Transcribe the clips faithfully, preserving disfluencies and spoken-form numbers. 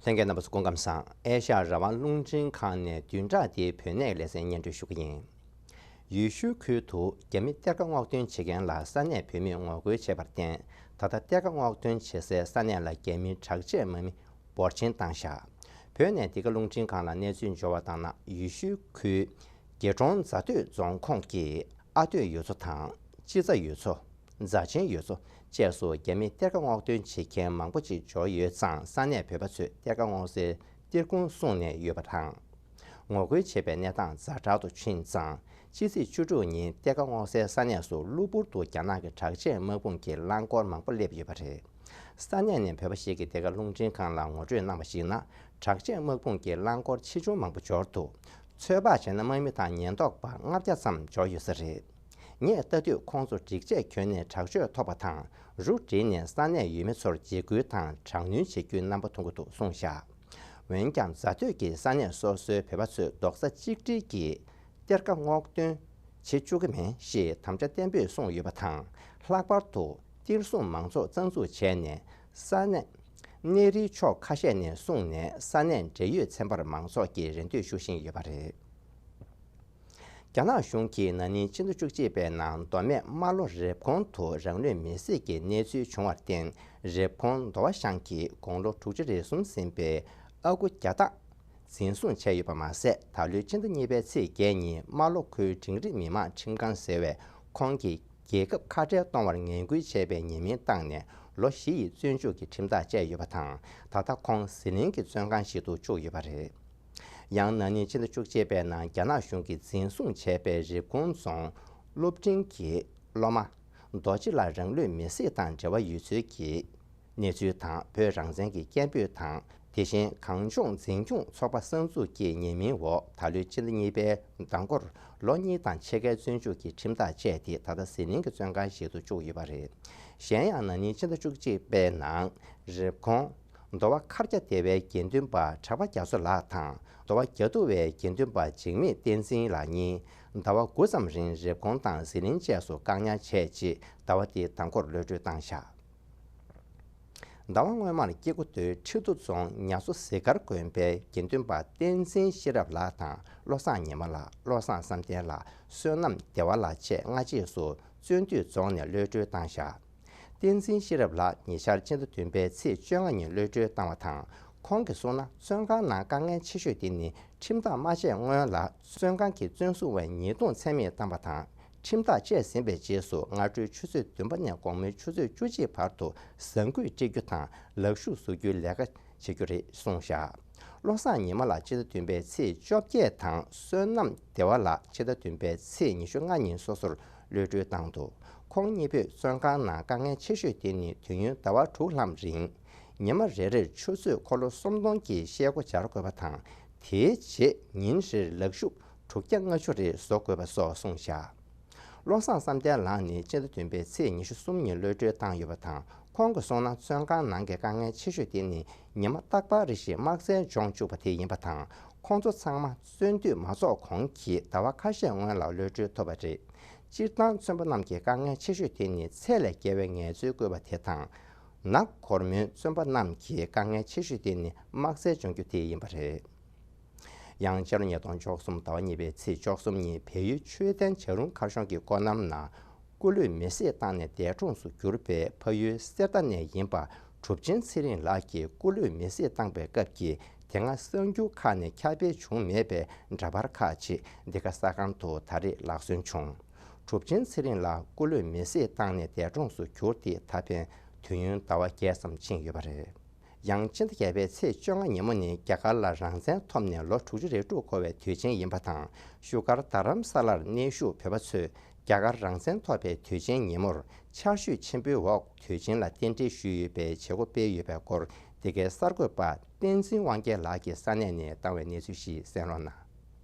གསན་མཁན་རྣམ་པ་ཚོ་སྐུ་ཁམས་བཟང་། ཨེ་ཤ་ཡ་རང་དབང་རླུང་འཕྲིན་ཁང་ནས་བདུན་ཕྲག་འདིའི་བོད་གནས་ལེ་ཚན་སྙན་སྒྲོན་ཞུ་གི་ཡིན། ཡུལ་ཤུལ་ཁུལ་དུ་རྒྱ་མི་གཏེར་ཁ་སྔོག་འདོན་བྱེད་མཁན་ལ་ས་གནས་བོད་མིས་ངོ་རྒོལ་བྱས་པར་བརྟེན། ད་ལྟ་གཏེར་ཁ་སྔོག་འདོན་བྱེད་སའི་ས་གནས་ལ་རྒྱ་མིའི་དྲག་ཆས་དམག་མི་འབོར་ཆེན་བཏང་བཞག་བོད་ནས་འདི་ག་རླུང་འཕྲིན་ཁང་ལ་གནས་ཚུལ་འབྱོར་བ་ལྟར་ན། ཡུལ་ཤུལ་ཁུལ་དགེ་གྲོང་རྫ་སྟོད་རྫོང་ཁོངས་ཀྱི་ཨ་སྟོད་ཡུལ་ཚོ་དང་། སྤྱི་རྫ་ཡུལ་ཚོ། རྫ་ཆེན་ཡུལ་ཚོ་བཅས་སུ་རྒྱ་མིས་གཏེར་ཁ་སྔོག་འདོན་བྱེད་མཁན་མང་པོ་ཅིག་འབྱོར་ཡོད་ཙང་། ས་གནས་བོད་པ་ཚོས་གཏེར་ཁ་སྔོག་སའི་གཏེར་ཁུང་བསྲུངས་ནས་ཡོད་པ་དང་། ངོ་རྒོལ་བྱེད་པའི་གནས་སྟངས་ཛ་དྲག་ཏུ་ཕྱིན་ཙང་། ཕྱི་ཚེས་བཅུ་དྲུག་ཉིན་གཏེར་ཁ་སྔོག་སའི་ས་གནས་སུ་གློ་བུར་དུ་རྒྱ་ནག་གི་དྲག་ཆས་དམག་དཔུང་གི་རླངས་འཁོར་མང་པོ་སླེབས་ཡོད་པ་རེད། ས་གནས་ནས་བོད་པ་ཞིག་གིས་འདི་ག་རླུང་འཕྲིན་ཁང་ལ་ངོ་སྤྲོད་གནང་བ་ཞིག་ན། དྲག་ཆས་དམག་དཔུང་གི་རླངས་འཁོར་ཆེ་ཆུང་མང་པོ་འབྱོར་འདུག་ཚོད་དཔག་བྱས་ན་དམག་མི་དང་ཉེན་རྟོག་པ་ལྔ་བརྒྱ་ཙམ་འབྱོར་ཡོད་ས་རེད། ངས་ལྟ་དུས་ཁོང་ཚོ་སྒྲིག་ཆས་གྱོན་ནས་དྲག་སྤྱོད་ཐོབ་པ་དང་། རུ་བསྒྲིགས་ནས་ས་གནས་ཡུལ་མི་ཚོར་འཇིགས་སྐུལ་དང་དྲག་གནོན་བྱེད་རྒྱུའི་རྣམ་པ་མཐོང་གི་འདུག་གསུངས་བཞག་འོན་ཀྱང་རྫ་སྟོད་ཀྱི་ས་གནས་སོ་སོའི་བོད་པ་ཚོས་རྡོག་རྩ་གཅིག་སྒྲིལ་གྱིས་གཏེར་ཁ་སྔོག་འདོན་བྱེད་བཅུག་གི་མིན་ཞེས་དམ་བཅའ་བརྟན་པོས་བསྲུངས་ཡོད་པ་དང་། ལྷག་པར་དུ་གཏེར་སྲུང་མང་ཚོགས་རྩ་འཛུགས་བྱས་ནས་ས་གནས་གནས་རིའི་ཕྱོགས་ཁ་ཤས་ནས་བསྲུངས་ནས་ས་གནས་འབྲེལ་ཡོད་ཚན་པར་མང་ཚོགས་ཀྱིས་རེ་འདུན་ཞུ་བཞིན་ཡོད་པ་རེད། རྒྱ་ནག་གཞུང་གིས་ན་ནིང་ཕྱི་ཟླ་བཅུ་གཅིག་པའི་ནང་མདོ་སྨད་རྨ་ལྷོ་རེབ་གོང་དུ་རང་ལུས་མེར་སྲེག་གི་གནས་ཚུལ་བྱུང་བར་བརྟེན། རེབ་གོང་མདོ་བ་ཤང་གི་དགུང་ལོ་དྲུག་ཅུ་རེ་གསུམ་ཟིན་པའི་ཨ་ཁུ་རྒྱ་སྟག་འཛིན་བཟུང་བྱས་ཡོད་པ་མ་ཟད། ད་ལོའི་ཕྱི་ཟླ་གཉིས་པའི་ཚེས་བརྒྱད་ཉིན་རྨ་ལྷོ་ཁུལ་འབྲིང་རིམ་མི་དམངས་ཁྲིམས་ཁང་ཟེར་བས་ཁོང་གིས་རྒྱལ་ཁབ་ཁ་བྲལ་གཏོང་བར་ངན་སྐུལ་བྱས་པའི་ཉེས་མིང་བཏང་ནས་ལོ་བཞི་ཡི་བཙོན་འཇུག་གི་ཁྲིམས་ཐག་བཅད་ཡོད་པ་དང་། ད་ལྟ་ཁོང་ཟི་ལིང་གི་བཙོན་ཁང་ཞིག་ཏུ་བཅུག་ཡོད་པ་རེད། ཡང་ན་ནིང་ཕྱི་ཟླ་བཅུ་གཅིག་པའི་ནང་རྒྱ་ནག་གཞུང་གིས་འཛིན་བཟུང་བྱས་པའི་རེབ་གོང་རྫོང་སློབ་འབྲིང་གི་སློབ་མ་རྡོ་རྗེ་ལགས་རང་ལུས་མེར་སྲེག་དང་འབྲེལ་བ་ཡོད་ཚུལ་གྱི་གནས་ཚུལ་དང་། བོད་རང་བཙན་གྱི་སྐད་འབོད་དང་། དེ་བཞིན་གངས་ལྗོངས་འཛིན་སྐྱོང་ཚོགས་པ་གསར་འཛུགས་ཀྱི་ཉེས་མིང་འོག་ད་ལོའི་ཕྱི་ཟླ་གཉིས་པའི་ཟླ་འགོར་ལོ་གཉིས་དང་ཕྱེད་ཀའི་བཙོན་འཇུག་གི་ཁྲིམས་ཐག་བཅད་དེ། ད་ལྟ་ཟི་ལིང་གི་བཙོན་ཁང་ཞིག་ཏུ་བཅུག་ཡོད་པ་རེད། གཞན་ཡང་ན་ནིང་ཕྱི་ཟླ་བཅུ་གཅིག་པའི་ནང་རེབ་གོང་མདོ་བ་མཁར་རྒྱ་སྡེ་བའི་དགེ་འདུན་པ་གྲགས་པ་རྒྱ་མཚོ་ལགས་དང་། མདོ་བ་རྒྱ་འདུ་བའི་དགེ་འདུན་པ་འཇིགས་མེད་བསྟན་འཛིན་ལགས་གཉིས་ཟླ་བ་དགུ་ཙམ་རིང་རེབ་གོང་དང་ཟི་ལིང་བཅས་སུ་བཀག་ཉར་བྱས་རྗེས། ཟླ་བ་འདིའི་ཟླ་འགོར་གློད་གྲོལ་བཏང་བཞག་ཟླ་བ་སྔོན་མར་སྐྱེ་རྒུ་མདོའི་ཁྲི་ཐོ་རྫོང་ཉ་མཚོ་གཟིག་དཀར་དགོན་པའི་དགེ་འདུན་པ་བསྟན་འཛིན་ཤེས་རབ་ལགས་དང་། བློ་བཟང་ཉི་མ་ལགས། བློ་བཟང་བསམ་གཏན་ལགས། བསོད་ནམས་བདེ་བ་ལགས་བཅས་སྔ་རྗེས་སུ་བཙོན་འདུས་རྫོང་ནས་གློད་གྲོལ་བཏང་བཞག་བསྟན་འཛིན་ཤེས་རབ་ལགས་ཉེ་ཆར་ཕྱི་ཟླ་བདུན་པའི་ཚེས་བཅོ་ལྔ་ཉིན་གློད་གྲོལ་བཏང་བ་དང་། ཁོང་གིས་གསུངས་ན། བཙོན་ཁང་ནང་དཀའ་ངལ་ཆེ་ཤོས་དེ་ནི། ཁྲིམས་ཐག་མ་བཅད་སྔོན་ལ་བཙོན་ཁང་གི་བཙོན་ཟུར་བས་ཉེས་རྡུང་ཚད་མེད་བཏང་བ་དང་། ཁྲིམས་ཐག་བཅད་ཟིན་པའི་རྗེས་སུ་སྔ་དྲོའི་ཆུ་ཚོད་བདུན་པ་ནས་དགོང་མོའི་ཆུ་ཚོད་བཅུ་གཅིག་བར་དུ་ཟ་འགུལ་སྤྲད་རྒྱུ་དང་། ལག་ཤུབས་བཟོ་རྒྱུའི་ལས་ཀ་བྱེད་རྒྱུ་རེད་གསུངས་བཞག་བློ་བཟང་ཉི་མ་ལགས་ཕྱི་ཟླ་བདུན་པའི་ཚེས་བཅོ་བརྒྱད་དང་། བསོད་ནམས་བདེ་བ་ལགས་ཕྱི་ཟླ་བདུན་པའི་ཚེས་ཉི་ཤུ་ལྔ་ཉིན་སོ་སོར་གློད་གྲོལ་བཏང་འདུག་ཁོང་གཉིས་པོས་བཙོན་ཁང་ནང་དཀའ་ངལ་ཆེ་ཤོས་དེ་ནི། དུས་ཡུན་ཟླ་བ་དྲུག་ལྷག་རིང་ཉི་མ་རེ་རེར་ཆུ་ཚོད་འཁོར་ལོ་སུམ་སྟོང་གི་ཤེལ་སྒོ་སྦྱར་དགོས་པ་དང་། དེའི་རྗེས་ཉིན་རེར་ལག་ཤུབས་དྲུག་བརྒྱ་ལྔ་བཅུ་རེ་བཟོ་དགོས་པ་སོགས་གསུངས་བཞག་བློ་བཟང་བསམ་གཏན་ལགས་ནི་ཕྱི་ཟླ་བདུན་པའི་ཚེས་ཉི་ཤུ་གསུམ་ཉིན་གློད་གྲོལ་བཏང་ཡོད་པ་དང་། ཁོང་གིས་གསུངས་ན། བཙོན་ཁང་ནང་གི་དཀའ་ངལ་ཆེ་ཤོས་དེ་ནི། ཉི་མ་རྟག་པར་རེ་བཞིན་དམར་རྫས་སྦྱོང་བཅུག་པ་དེ་ཡིན་པ་དང་། ཁོང་ཚོ་ཚང་མ་བཙོན་འདུས་མ་རྫོགས་གོང་གི་ཟླ་བ་ཁ་ཤས་སྔོན་ལ་གློད་གྲོལ་ཐུབ་པ་རེད། སྤྱིར་བཏང་བཙོན་པ་རྣམས་ཀྱི་དཀའ་ངལ་ཆེ་ཤོས་དེ་ནི། ཚད་ལས་བརྒལ་བའི་ངལ་རྩོལ་བཀོལ་བ་དེ་དང་། ནག་གོར་མོའི་བཙོན་པ་རྣམས་ཀྱི་དཀའ་ངལ་ཆེ་ཤོས་དེ་ནི། དམར་རྫས་སྦྱོང་རྒྱུ་དེ་ཡིན་པ་རེད། ཡང་ཕྱི་ལོ་ཉིས་སྟོང་བཅུ་གསུམ་ཟླ་བ་གཉིས་པའི་ཚེས་བཅུ་གསུམ་ཉིན་བལ་ཡུལ་ཆོས་ལྡན་བྱ་རུང་མཁར་གཞུང་གི་སྐོར་གནམ་ནང་སྐུ་ལུས་མེར་སྲེག་བཏང་ནས་འདས་གྲོངས་སུ་གྱུར་པའི་ཕ་ཡུལ་གསེར་རྟ་ནས་ཡིན་པ། གྲུབ་ཆེན་ཚེ་རིང་ལགས་ཀྱིས་སྐུ་ལུས་མེར་སྲེག་བཏང་པའི་སྐབས་ཀྱི་དེ་སྔ་གསར་འགྱུར་ཁག་ནས་ཁྱབ་སྤེལ་བྱུང་མེད་པའི་འདྲ་པར་ཁག་ཅིག་འདི་ག་གསར་ཁང་དུ་ད་རེས་ལག་སོན་བྱུང་། གྲུབ་ཆེན་ཚེ་རིང་ལགས་སྐུ་ལུས་མེར་སྲེག་བཏང་ནས་འདས་གྲོངས་སུ་གྱུར་ཏེ་ད་ཕན་དུས་ཡུན་ཟླ་བ་བརྒྱད་ཙམ་ཕྱིན་ཡོད་པ་རེད། ཡང་ཕྱི་ཟླ་བརྒྱད་པའི་ཚེས་བཅོ་ལྔ་ཉིན་མོ་ནི་རྒྱ་གར་ལ་རང་བཙན་ཐོབ་ནས་ལོ་དྲུག་ཅུ་རེ་དྲུག་འཁོར་བའི་དུས་ཆེན་ཡིན་པ་དང་། བཞུགས་སྒར་རྡ་རམ་ས་ལར་གནས་བཞུགས་བོད་པ་ཚོས་རྒྱ་གར་རང་བཙན་ཐོབ་པའི་དུས་ཆེན་ཉིན་མོར་ཆར་ཞུད་ཆེན་པོའི་འོག་དུས་ཆེན་ལ་རྟེན་འབྲེལ་ཞུས་ཡོད་པའི་བྱེད་སྒོ་སྤེལ་ཡོད་པའི་སྐོར་འདི་གའི་གསར་འགོད་པ་བསྟན་འཛིན་དབང་རྒྱལ་ལགས་ཀྱིས་ས་གནས་ནས་བཏང་བའི་གནས་ཚུལ་ཞིག་གསན་རོགས་གནང་།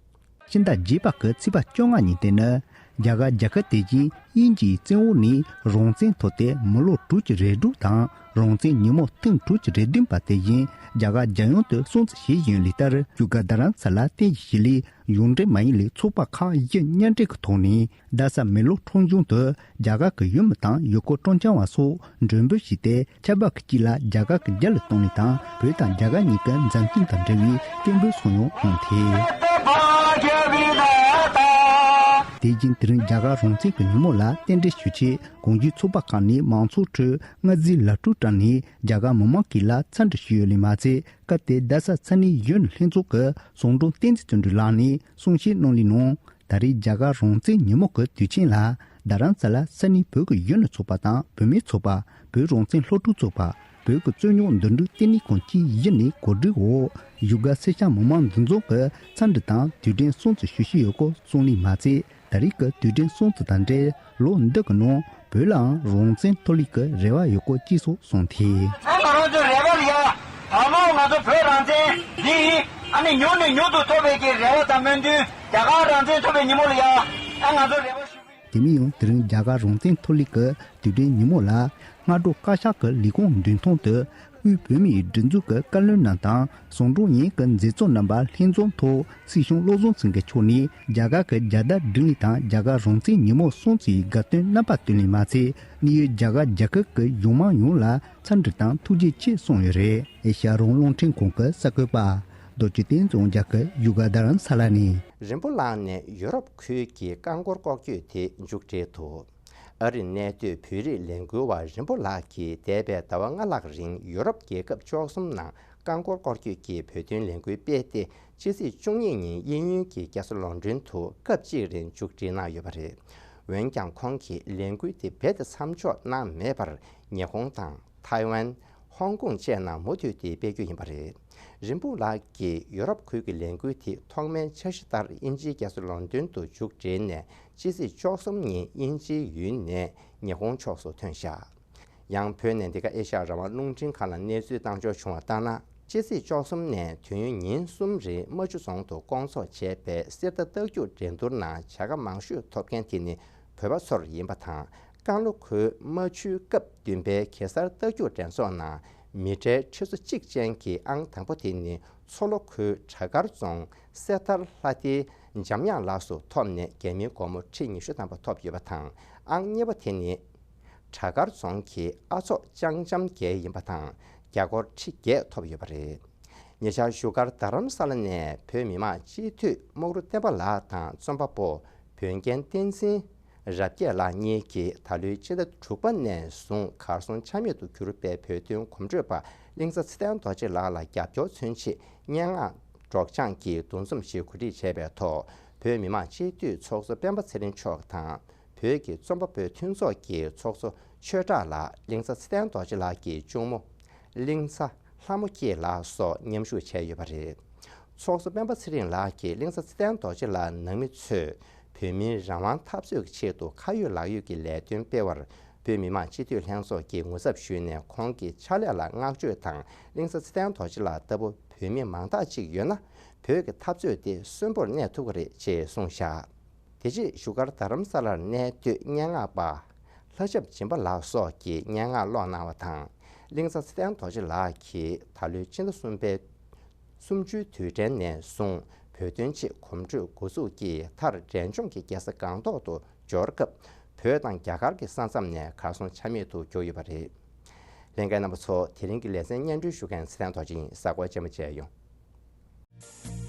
སྤྱི་ཟླ་བརྒྱད་པ་གི་ཚེས་པ་བཅོ་ལྔ་ཉིན་དེ་ནི། རྒྱ་གར་རྒྱལ་ཁབ་དེ་བཞིན་དབྱིན་ཇིའི་བཙན་འོག་ནས་རང་བཙན་ཐོབ་སྟེ་མི་ལོ་དྲུག་ཅུ་རེ་དྲུག་དང་རང་བཙན་ཉིན་མོ་ཐེངས་དྲུག་ཅུ་རེ་བདུན་པ་དེ་བཞིན་རྒྱ་གར་རྒྱལ་ཡོངས་དུ་སྲུང་བརྩི་བྱེད་བཞིན་ཡོད་ལུགས་ལྟར། བཞུགས་སྒར་རྡ་རམ་ས་ལ་རྟེན་གཞི་བྱས་ལས་གཞུང་འབྲེལ་མ་ཡིན་ལས་ཚོགས་པ་ཁག་བཞི་མཉམ་འབྲེལ་གྱི་ཐོག་ནས། རྡ་ས་མེ་ལོང་ཁྲོམ་གཞུང་དུ་རྒྱ་གར་གྱི་ཡུལ་མི་དང་ཡུལ་སྐོར་སྤྲོ་འཆམ་བ་སོགས་མགྲོན་འབོད་བྱས་ཏེ། ཆར་པ་གི་དཀྱིལ་ལ་རྒྱ་གར་གྱི་རྒྱལ་གླུ་བཏང་ནས་དང་། བོད་དང་རྒྱ་གར་གཉིས་ཀྱི་མཛའ་མཐུན་དང་འབྲེལ་བའི་སྐད་འབོད་སོགས་ཡང་གནང་ཐལ། དེ་བཞིན་དེ་རིང་རྒྱ་གར་རང་བཙན་གྱི་ཉིན་མོ་ལ་རྟེན་འབྲེལ་ཞུ་ཆེད་གོང་ཞུས་ཚོགས་པ་ཁག་ནས་མང་ཚོགས་ཁྲོད་མངའ་གསོལ་ལག་འཁྲུ་དྲངས་ནས་རྒྱ་གར་མི་མང་གི་ལ་འཚམས་འདྲི་ཞུས་ཡོད་ལུགས་མ་ཚད། སྐབས་དེར་རྡ་ས་ས་གནས་གཞོན་ནུ་ལྷན་ཚོགས་ཀྱི་ཚོགས་དྲུང་བསྟན་འཛིན་བརྩོན་འགྲུས་ལགས་ནས་གསུང་བཤད་གནང་ལུགས་ནང་། ད་རེས་རྒྱ་གར་རང་བཙན་ཉིན་མོ་གི་དུས་ཆེན་ལ་རྡ་རམ་ས་ལ་ས་གནས་བོད་ཀྱི་གཞོན་ནུ་ཚོགས་པ་དང་བུད་མེད་ཚོགས་པ། བོད་རང་བཙན་སློབ་ཕྲུག་ཚོགས་པ། བོད་ཀྱི་རྩོད་རྙོག་འདུམ་འགྲིག་ལྟེ་གནས་ཁང་བཅས་བཞི་ནས་གོ་སྒྲིག་འོག་བཞུགས་སྒར་སེར་སྐྱ་མི་མང་འདུ་འཛོམས་ཀྱིས་འཚམས་འདྲི་དང་དུས་དྲན་སྲུང་བརྩི་ཞུ་བཞིན་ཡོད་སྐོར་གསུངས་ལུགས་མ་ཚད། ད་རེས་ཀྱི་དུས་དྲན་སྲུང་བརྩི་དང་འབྲེལ་ལོ་འདི་གི་ནང་བོད་ལའང་རང་བཙན་ཐོབ་ལུགས་ཀྱི་རེ་བ་ཡོད་སྐོར་བཅས་སོགས་གསུངས་ཐལ། ང་རང་ཚོའི་རེ་བ་ལ་ཡ། ད་མ་ང་ཚོ་བོད་རང་བཙན་འདི་ཡིན། ཨ་ནི་མྱུར་ནས་མྱུར་དུ་ཐོབ་པའི་གི་རེ་བ་དང་སྨོན་འདུན། རྒྱ་གར་རང་བཙན་ཐོབ་པའི་ཉིན་མོ་ལ་ཡ། ཨ་ང་ཚོ་རེ་བ་ཞུ་གི། དེ་མིན་ཡང་དེ་རིང་རྒྱ་གར་རང་བཙན་ཐོབ་ལུགས་ཀྱི་དུས་དྲན་ཉིན་མོ་ལ། སྔ་དྲོ་བཀའ་ཤག་གི་ལས་ཁུངས་མདུན་ཐང་དུ་དབུས་བོད་མིའི་སྒྲིག་འཛུགས་ཀྱི་བཀའ་བློན་རྣམས་དང་ཟུང་དྲུང་ཡན་གྱི་མཛད་གཙོ་རྣམ་པ་ལྷན་འཛོམས་ཐོག་སྲིད་སྐྱོང་བློ་བཟང་སེང་གེ་མཆོག་ནས་རྒྱ་གར་གྱི་རྒྱལ་དར་བསྒྲེངས་ལུགས་དང་རྒྱ་གར་རང་བཙན་ཉིན་མོ་སྲུང་བརྩིའི་དགའ་སྟོན་རྣམ་པ་སྟོན་ལུགས་མ་ཚད། གནས་ཡུལ་རྒྱ་གར་རྒྱལ་ཁབ་ཀྱི་གཞུང་མང་ཡོངས་ལ་འཚམས་འདྲི་དང་ཐུགས་རྗེ་ཆེ་གསུངས་ཡོད་རེད། ཨེ་ཤ་ཡ་རང་དབང་རླུང་འཕྲིན་ཁང་གི་གསར་འགོད་པ་རྡོ་རྗེ་བསྟན་འཛིན་དབང་རྒྱལ་གྱིས་བཞུགས་སྒར་རྡ་རམ་ས་ལ་ནས། རིན་པོ་ལགས་ནས་ཡུ་རོབ་ཁུལ་གྱི་རྐང་འཁོར་ལྐོག་གྱོད་དེ་མཇུག་སྒྲིལ་འདུག་ཨ་རིར་གནས་སྡོད་བོད་རིགས་ལས་འགུལ་བ་རིན་པོ་ལགས་ཀྱིས་འདས་པའི་ཟླ་བ་ལྔ་ལྷག་རིང་ཡུ་རོབ་རྒྱལ་ཁབ་བཅུ་གསུམ་ནང་རྐང་འཁོར་ལྐོག་གྱོད་ཀྱི་བོད་དོན་ལས་འགུལ་སྤེལ་ཏེ། ཕྱི་ཚེས་བཅུ་གཉིས་ཉིན་གཡས་གཡོན་གྱི་རྒྱལ་ས་ལོན་ཌོན་དུ་སྐབས་གཅིག་རིང་མཇུག་སྒྲིལ་གནང་ཡོད་པ་རེད། འོན་ཀྱང་ཁོང་གིས་ལས་འགུལ་དེ་རྦད་དེ་མཚམས་འཇོག་གནང་མེད་པར། ཉི་ཧོང་དང་། ཐའེ་ཝན། ཧོང་ཀོང་བཅས་ནང་མུ་མཐུད་དེ་སྤེལ་རྒྱུ་ཡིན་པ་རེད། རིན་སྤུངས་ལགས་ཀྱིས་ཡུ་རོབ་ཁུལ་གྱི་ལས་འགུལ་དེ་ཐོག་མའི་འཆར་གཞི་ལྟར་དབྱིན་ཇིའི་རྒྱལ་ས་ལོན་ཌོན་དུ་མཇུག་སྒྲིལ་ནས། ཕྱི་ཚེས་བཅུ་གསུམ་ཉིན་དབྱིན་ཇིའི་ཡུལ་ནས་ཉི་ཧོང་ཕྱོགས་སུ་ཐོན་བཞག་ཡང་བོད་ནས་འདི་ག་ཨེ་ཤ་ཡ་རང་དབང་རླུང་འཕྲིན་ཁང་ལ་གནས་ཚུལ་བཏང་འབྱོར་བྱུང་བ་ལྟར་ན། ཕྱི་ཚེས་བཅུ་གསུམ་ནས་དུས་ཡུན་ཉིན་གསུམ་རིང་རྨ་ཆུ་རྫོང་དུ་སྐོང་ཚོགས་བྱས་པའི་གསེར་རྟ་རྟ་རྒྱུག་འགྲན་བསྡུར་ནང་བྱ་དགའ་མང་ཤོས་ཐོབ་མཁན་དེ་ནི་བོད་པ་ཚོར་ཡིན་པ་དང་། རྐང་ལོ་ཁུལ་རྨ་ཆུའི་སྐབས་བདུན་པའི་གེ་སར་རྟ་རྒྱུག་འགྲན་ཚོགས་ནང་མི་གྲལ་ཁྲི་ཚོ་གཅིག་ཅན་གྱི་ཨང་དང་པོ་དེ་ནི་མཚོ་ལྷོ་ཁུལ་བྲག་དཀར་རྫོང་སེ་ཐར་ལྷ་སྡེའི་འཇམ་དབྱངས་ལགས་སུ་ཐོབ་ནས། རྒྱ་མིའི་སྒོར་མོ་ཁྲི་ཉི་ཤུ་ཐམ་པ་ཐོབ་ཡོད་པ་དང་། ཨང་གཉིས་པ་དེ་ནི་བྲག་དཀར་རྫོང་གི་ཨ་ཚོགས་ལྕང་འཇམ་རྒྱལ་ཡིན་པ་དང་། རྒྱ་སྒོར་ཁྲི་བརྒྱད་ཐོབ་ཡོད་པ་རེད། ཉེ་ཆར་བཞུགས་སྒར་རྡ་རམ་ས་ལ་ནས་བོད་མི་མང་སྤྱི་འཐུས་རྨོག་རུ་བསྟན་པ་ལགས་དང་རྩོམ་པ་པོ་བོན་རྒན་བསྟན་འཛིན་རབ་རྒྱས་ལགས་གཉིས་ཀྱིས་ད་ལོའི་སྤྱི་ཟླ་དྲུག་པ་ནས་བཟུང་གར་སོང་ཆ་མེད་དུ་གྱུར་པའི་བོད་དོན་གོམ་བགྲོད་པ་གླིང་ཚ་ཚེ་བརྟན་རྡོ་རྗེ་ལགས་ལ་རྒྱབ་སྐྱོར་མཚོན་ཆེད་སྙན་ངག་སྒྲོག་སྦྱང་གི་འདུ་འཛོམས་ཤིག་གོ་སྒྲིག་བྱས་པའི་ཐོག་བོད་མི་མང་སྤྱི་འཐུས་ཚོགས་གཙོ་སྤེན་པ་ཚེ་རིང་མཆོག་དང་། བོད་ཀྱི་རྩོམ་པ་པོའི་མཐུན་ཚོགས་ཀྱི་ཚོགས་གཙོ་ཆོས་གྲགས་ལགས། གླིང་ཚ་ཚེ་བརྟན་རྡོ་རྗེ་ལགས་ཀྱི་གཅུང་མོ་གླིང་ཚ་ལྷ་མོ་སྐྱིད་ལགས་སོགས་མཉམ་ཞུགས་བྱས་ཡོད་པ་རེད། ཚོགས་གཙོ་སྤེན་པ་ཚེ་རིང་ལགས་ཀྱིས་གླིང་ཚ་ཚེ་བརྟན་རྡོ་རྗེ་ལགས་ནང་མི་ཚོས་བོད་མིའི་རང་དབང་འཐབ་རྩོད་ཀྱི་ཆེད་དུ་ཁ་ཡོད་ལག་ཡོད་ཀྱི་ལས་དོན་སྤེལ་བར་བོད་མི་མང་སྤྱི་འཐུས་ལྷན་ཚོགས་ཀྱིས་ངོ་ཚབ་ཞུས་ནས་ཁོང་གི་ཕྱག་ལས་ལ་བསྔགས་བརྗོད་དང་། གླིང་ཚ་ཚེ་བརྟན་རྡོ་རྗེ་ལགས་ལྟ་བུ་བོད་མི་མང་དག་ཅིག་ཡོད་ན་བོད་ཀྱི་འཐབ་རྩོད་དེ་གསོན་པོར་གནས་ཐུབ་ཀྱི་རེད་ཅེས་གསུངས་བཞག་དེ་རྗེས་བཞུགས་སྒར་རྡ་རམ་ས་ལར་གནས་སྡོད་སྙན་ངག་པ་ལྷ་ཞབས་སྦྱིན་པ་ལགས་སོགས་ཀྱིས་སྙན་ངག་ཀློག་གནང་བ་དང་། གླིང་ཚ་ཚེ་བརྟན་རྡོ་རྗེ་ལགས་ཀྱིས་ད་ལོའི་སྤྱི་ཟླ་གསུམ་པའི་གསུམ་བཅུའི་དུས་དྲན་ནས་བཟུང་བོད་དོན་ཆེད་གོམ་བགྲོད་འགོ་འཛུགས་ཀྱིས་མཐར་འབྲས་ལྗོངས་ཀྱི་རྒྱལ་ས་སྒང་ཏོག་ཏུ་འབྱོར་སྐབས་བོད་དང་རྒྱ་གར་གྱི་ས་མཚམས་ནས་གར་སོང་ཆ་མེད་དུ་གྱུར་ཡོད་པ་རེད། ལྷན་རྒྱས་རྣམ་པ་ཚོ། དེ་རིང་གི་ལེ་ཚན་སྙན་སྒྲོན་ཞུ་མཁན་ཚེ་བརྟན་རྡོ་རྗེ་ཡིན། གཟའ་འཁོར་ཆེན་མོ་བཅས་ཡོང་།